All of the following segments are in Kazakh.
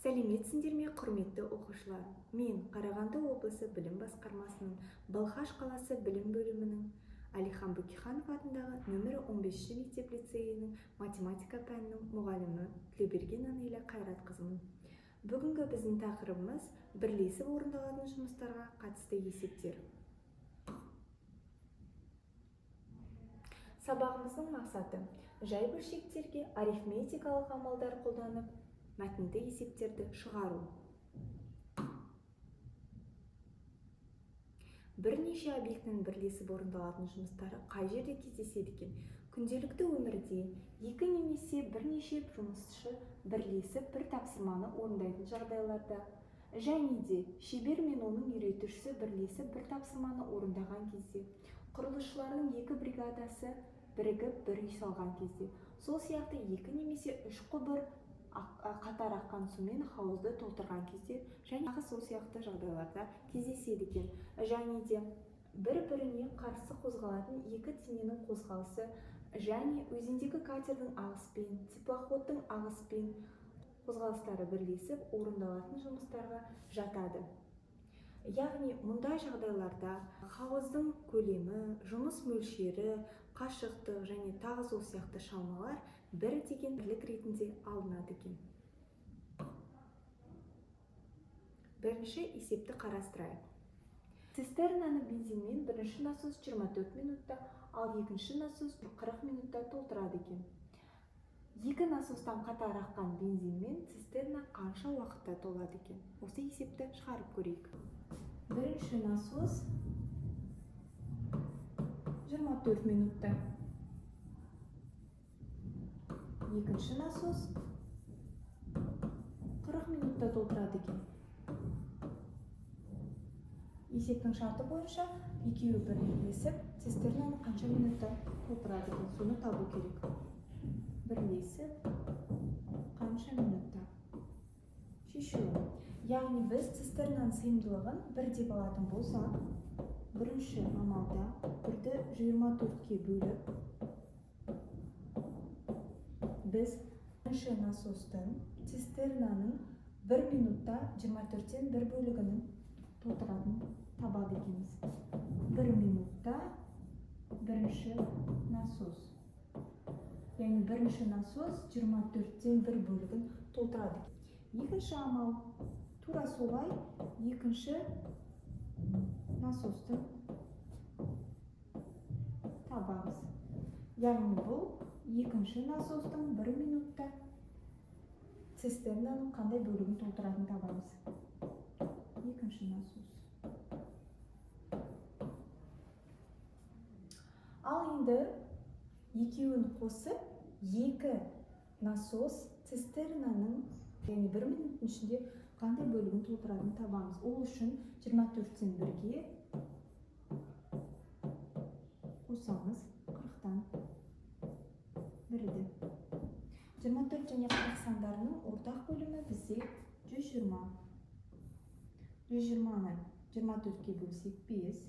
Сәлеметсіңдер ме, құрметті оқушылар! Мен Қарағанды облысы білім басқармасының Балқаш қаласы білім бөлімінің Әлихан Бөкейханов атындағы нөмірі 15 мектеп-лицейінің математика пәнінің мұғалімі Тілеуберген Анеля Қайратқызымын. Бүгінгі біздің тақырыбымыз бірлесіп орындалатын жұмыстарға қатысты есептер. Сабағымыздың мақсаты: жай бөлшектерге арифметикалық амалдар қолданып, мәтінді есептерді шығару. Бірнеше объектінің бірлесіп орындалатын жұмыстары қай жерде кездеседі екен? Күнделікті өмірде екі немесе бірнеше жұмысшы бірлесіп бір тапсырманы орындайтын жағдайларда, және де шебер мен оның үйретушісі бірлесіп бір тапсырманы орындаған кезде, құрылысшылардың екі бригадасы бірігіп бір үй салған кезде, сол сияқты екі немесе үш құбыр қатар аққан сумен хауызды толтырған кезде және тағы сол сияқты жағдайларда кездеседі екен. Және де бір-біріне қарсы қозғалатын екі дененің қозғалысы және өзендегі катердің ағыспен, теплоходтың ағыспен қозғалыстары бірлесіп орындалатын жұмыстарға жатады. Яғни мұндай жағдайларда хауыздың көлемі, жұмыс мөлшері, қашықтық және тағы сол сияқты шамалар бір деген бірлік ретінде алынады екен. Бірінші есепті қарастырайық. Цистернаны бензинмен бірінші насос 24 минутта, ал екінші насос 40 минутта толтырады екен. Екі насостан қатар аққан бензинмен цистерна қанша уақытта толады екен? Осы есепті шығарып көрейік. Бірінші насос 24 минутта, екінші насос 40 минутта толтырады екен. Есептің шарты бойынша екеуі бірлесіп цистернаны қанша минутта толтырады екен, соны табу керек. Бірлесіп қанша минутта? Шешуі. Яғни біз цистернаның сыйымдылығын бір деп алатын болсақ, бірінші амалда бірді 24-ке бөліп, біз бірінші насостың цистернаның 1 минутта 24-тен бір бөлігінің толтыратын табады екенбіз. 1 минутта бірінші насос. Яғни бірінші насос 24-тен бір бөлігін толтырады. Екінші амал тура солай екінші насосты табамыз. Яғни бұл екінші насостың 1 минутта цистернаның қандай бөлігін толтыратынын табамыз. Екінші насос. Ал енді екеуін қосып, екі насос цистернаның, яғни 1 минуттың ішінде қандай бөлігін толтыратынын табамыз. Ол үшін 24-тен бірге қосамыз 40-тан бірді. 24 және 40 сандарының ортақ бөлімі бізде 120. 120-ны 24-ке бөлсек 5,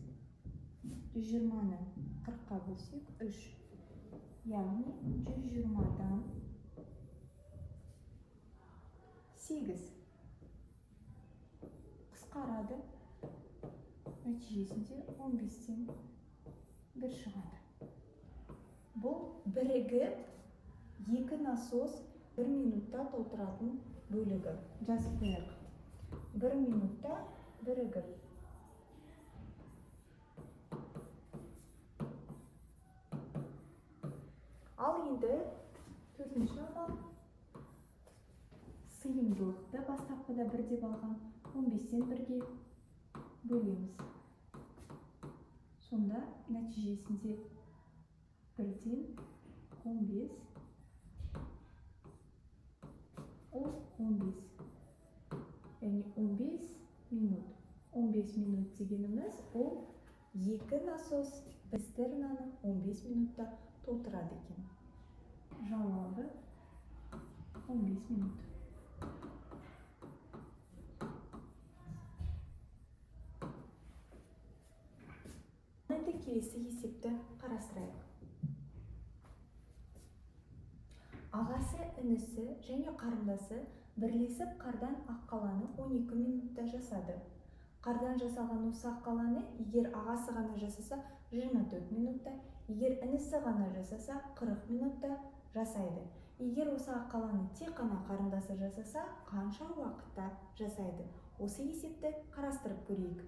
120-ны 40-қа бөлсек 3. Яғни 120-дан 8 қысқарады. Нәтижесінде 15-тен 1 шығады. Бұл бірігіп екі насос 1 минутта толтыратын бөлігі. Жазып қояйық. 1 минутта бірігіп. Ал енді төртінші амал. Сыйымдылықты бастапқыда бір деп алған 15-тен бірге бөлеміз. Сонда нәтижесінде 1-ден 15, ол 15. Яғни 15 минут. 15 минут дегеніміз ол екі насос цистернаны 15 минутта толтырады екен. Жауабы 15 минут. Енді келесі есепті қарастырайық. Ағасы, інісі және қарындасы Бірлесіп қардан аққаланы 12 минутта жасады. Қардан жасалған осы аққаланы егер ағасы ғана жасаса 24 минутта, егер інісі ғана жасаса 40 минутта жасайды. Егер осы аққаланы тек қана қарындасы жасаса, қанша уақытта жасайды? Осы есепті қарастырып көрейік.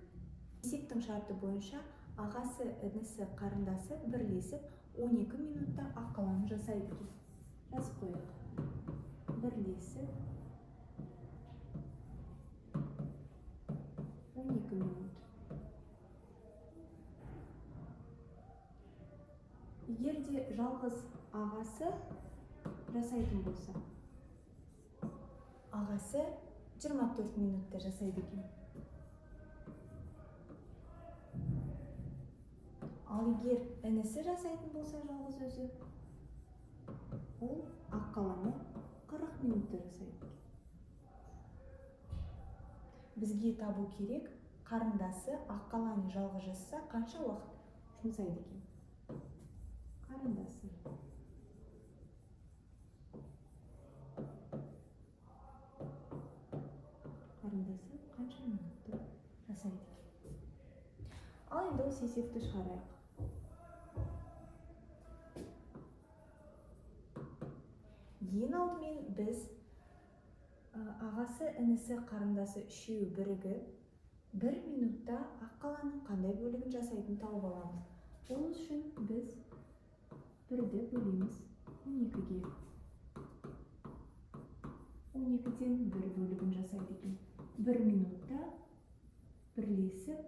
Есептің шарты бойынша ағасы, інісі, қарындасы бірлесіп 12 минутта аққаланы жасайды екен. Жазып қояйық. Бірлесіп 12 минут. Егер де жалғыз ағасы жасайтын болса, ағасы 24 минутта жасайды екен. Ал егер інісі жасайтын болса жалғыз өзі, ол аққаланы 40 минутта жасайды екен. Бізге табу керек, қарындасы аққаланы жалғыз жасаса қанша уақыт жұмсайды екен? Қарындасы. Қарындасы қанша минутта жасайды екен? Ал енді осы есепті шығарайық. Ең алдымен біз ағасы, інісі, қарындасы үшеуі бірігіп 1 минутта аққаланың қандай бөлігін жасайтынын тауып аламыз. Ол үшін біз 1-ді бөлеміз 12-ге. 12-ден 1 бөлігін жасайды екен. 1 минутта бірлесіп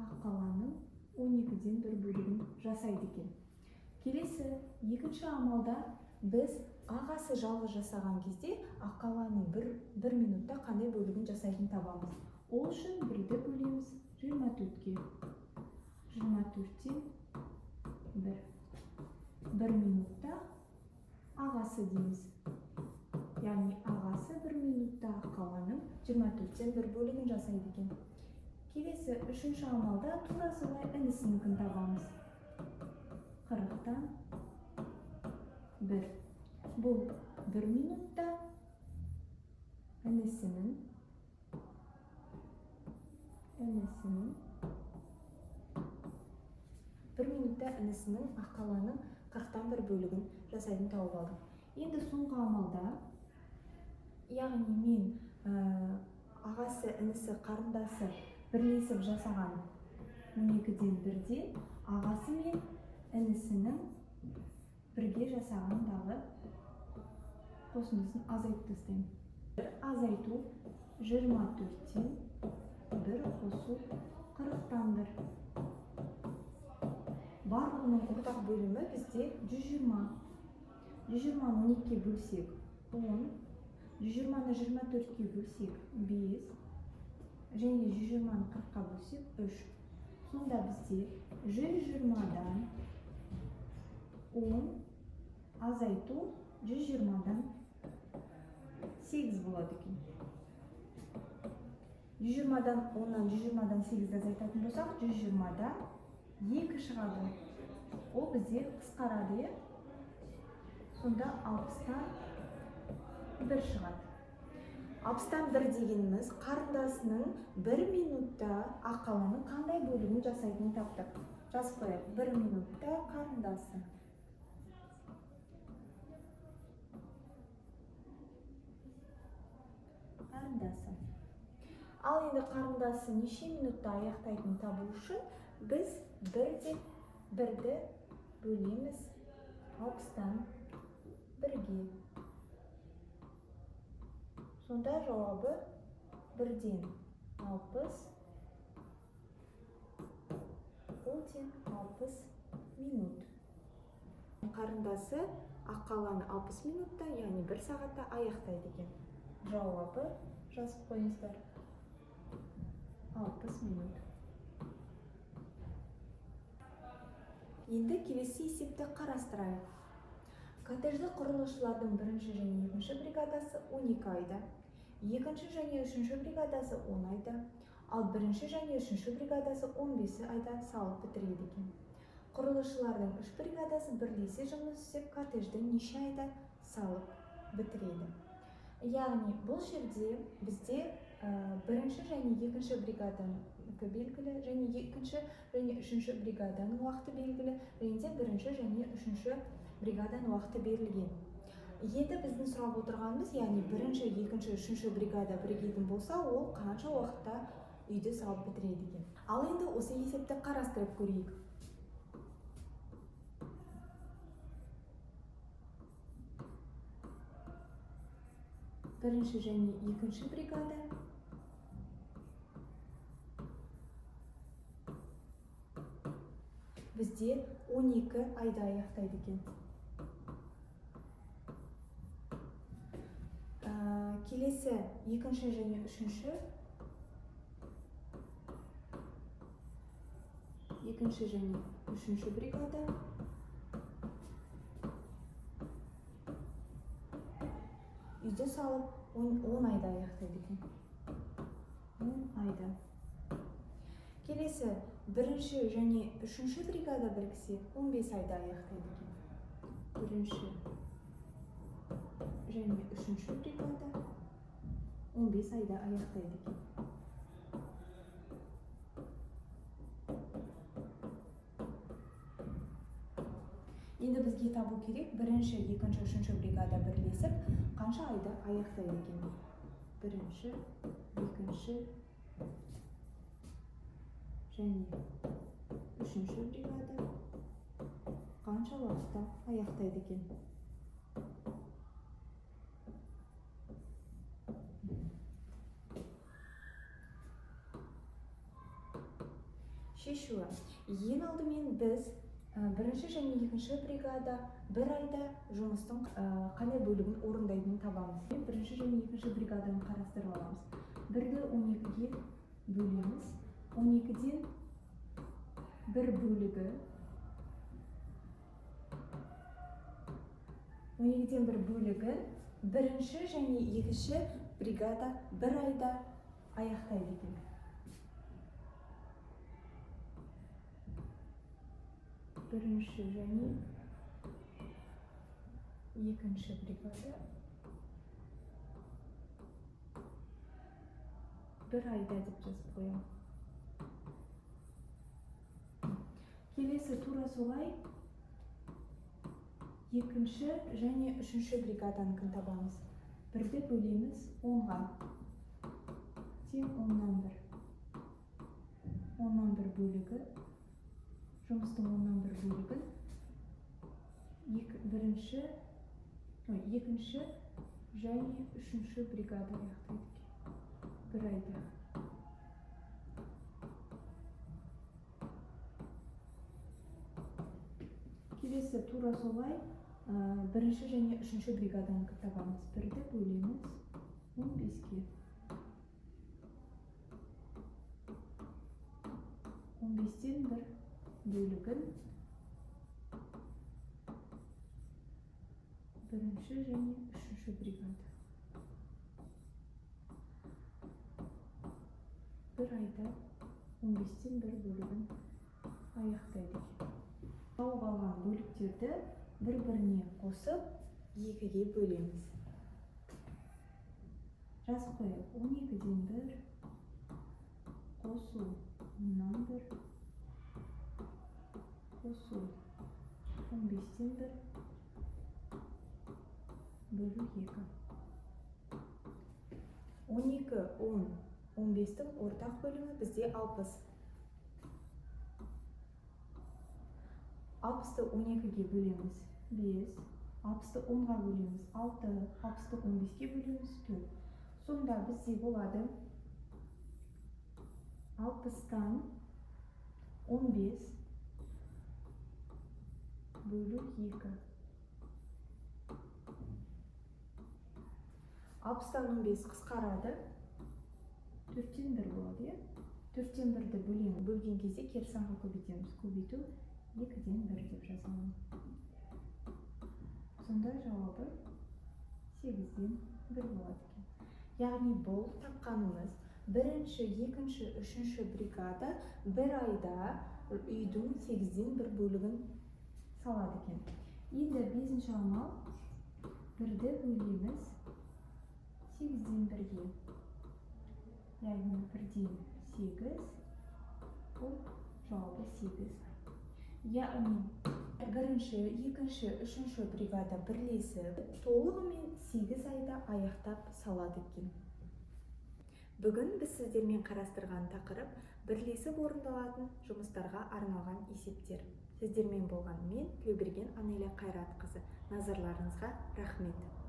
аққаланың 12-ден 1 бөлігін жасайды екен. Келесі екінші амалда біз ағасы жалғыз жасаған кезде аққаланың 1 минутта қандай бөлігін жасайтынын табамыз. Ол үшін 1-ді бөлеміз 24-ге. 24-тен 1. 1 минутта ағасы дейміз. Яғни ағасы 1 минутта аққаланың 24-тен 1 бөлігін жасайды екен. Келесі үшінші амалда тура солай інісінікін табамыз. 40-тан 1. Бұл 1 минутта інісінің 1 минутта інісінің аққаланың 40-тан 1 бөлігін жасайтын тауып алдық. Енді соңғы амалда, яғни мен ағасы, інісі, қарындасы бірлесіп жасаған 12-ден 1-ден ағасы мен інісінің бірге жасағандағы қосындысын азайтып тастаймын. 1 азайту 24-тен 1 қосу 40-тан 1. Барлығының ортақ бөлімі бізде 120. 120-ны 12-ге бөлсек 10, 120-ны 24-ге бөлсек 5, және 120-ны 40-қа бөлсек 3. Сонда бізде 120-дан 10 азайту 120-дан 8 болады екен. 120-дан 10-нан 120-дан 8-ді азайтатын болсақ, 120-дан 2 шығады. Ол бізде қысқарады, иә? Сонда 60-тан 1 шығады. 60-тан 1 дегеніміз қарындасының 1 минутта аққаланың қандай бөлігін жасайтынын таптық. Жазып қояйық. 1 минутта қарындасы. Қарындасы. Ал енді қарындасы неше минутта аяқтайтынын табу үшін біз 1-ді бөлеміз 60-тан 1-ге. Сонда жауабы 1-ден 60, ол тең 60 минут. Қарындасы аққаланы 60 минутта, яғни 1 сағатта аяқтайды екен. Жауабы жазып қойыңыздар. 60 минут. Енді келесі есепті қарастырайық. Коттеджді құрылысшылардың бірінші және екінші бригадасы 12 айда, екінші және үшінші бригадасы 10 айда, ал бірінші және үшінші бригадасы 15 айда салып бітіреді екен. Құрылысшылардың үш бригадасы бірлесе жұмыс істеп коттеджді неше айда салып бітіреді? Яғни бұл жерде бізде бірінші және екінші бригаданікі белгілі, және екінші және үшінші бригаданың уақыты белгілі, және де бірінші және үшінші бригаданың уақыты берілген. Енді біздің сұрап отырғанымыз, яғни бірінші, екінші, үшінші бригада бірігетін болса, ол қанша уақытта үйді салып бітіреді екен. Ал енді осы есепті қарастырып көрейік. Бірінші және екінші бригада бізде 12 айда аяқтайды екен. Келесі екінші және үшінші, екінші және үшінші бригада үйді салып 10 айда аяқтайды екен. 10 айда. Келесі бірінші және үшінші бригада біріксе 15 айда аяқтайды екен. Бірінші және үшінші бригада 15 айда аяқтайды екен. Енді бізге табу керек бірінші, екінші, үшінші бригада бірлесіп қанша айда аяқтайды екен. Бірінші, екінші және үшінші бригада қанша уақытта аяқтайды екен. Шешуі. Ең алдымен біз бірінші және екінші бригада бір айда жұмыстың қандай бөлігін орындайтынын табамыз. Бірінші және екінші бригаданы қарастырып аламыз. Бірді 12-ге бөлеміз. 12-ден бір бөлігі, 12-ден бір бөлігін бірінші және екінші бригада бір айда аяқтайды екен. Бірінші және екінші бригада бір айда деп жазып қоямын. Келесі тура солай екінші және үшінші бригаданыкін табамыз. Бірді бөлеміз 10-ға. Тең оннан бір. Оннан бір бөлігі, жұмыстың оннан бір бөлігін бірінші, ой, екінші және үшінші бригада аяқтайды екен. Бір айда. Келесі тура солай, бірінші және үшінші бригаданыкі табамыз. Бірді бөлеміз 15-ке. 15-тен бір бөлігін бірінші және үшінші бригада бір айда 15-тен бір бөлігін аяқтайды екен. Тауып алған бөліктерді бір-біріне қосып екіге бөлеміз. Жазып қояйық. 12-ден бір қосу оннан бір қосу 15-тен бір бөлу екі. 12, 10, 15-тің ортақ бөлімі бізде 60. 60-ты 12-ге бөлеміз 5, 60-ты 10-ға бөлеміз 6, 60-ты 15-ке бөлеміз 4. Сонда бізде болады 60-тан 15 бөлу 2. 60-тан 15 қысқарады. 4-тен 1 болады, иә? 4-тен 1-ді бөлеміз. Бөлген кезде кері санға көбейтеміз. Көбейту 2-ден 1 деп жазамын. Сонда жауабы 8-ден 1 болады екен. Яғни бұл тапқанымыз бірінші, екінші, үшінші бригада бір айда үйдің 8-ден 1 бөлігін салады екен. Енді бесінші амал. Бірді бөлеміз 8-ден 1-ге, яғни 1-ден 8. Бұл жауабы 8 ай. Яғни бірінші, екінші, үшінші бригада бірлесіп, толығымен 8 айда аяқтап салады екен. Бүгін біз сіздермен қарастырған тақырып – бірлесіп орындалатын жұмыстарға арналған есептер. Сіздермен болған мен, Тілеуберген Анеля Қайратқызы. Назарларыңызға рахмет.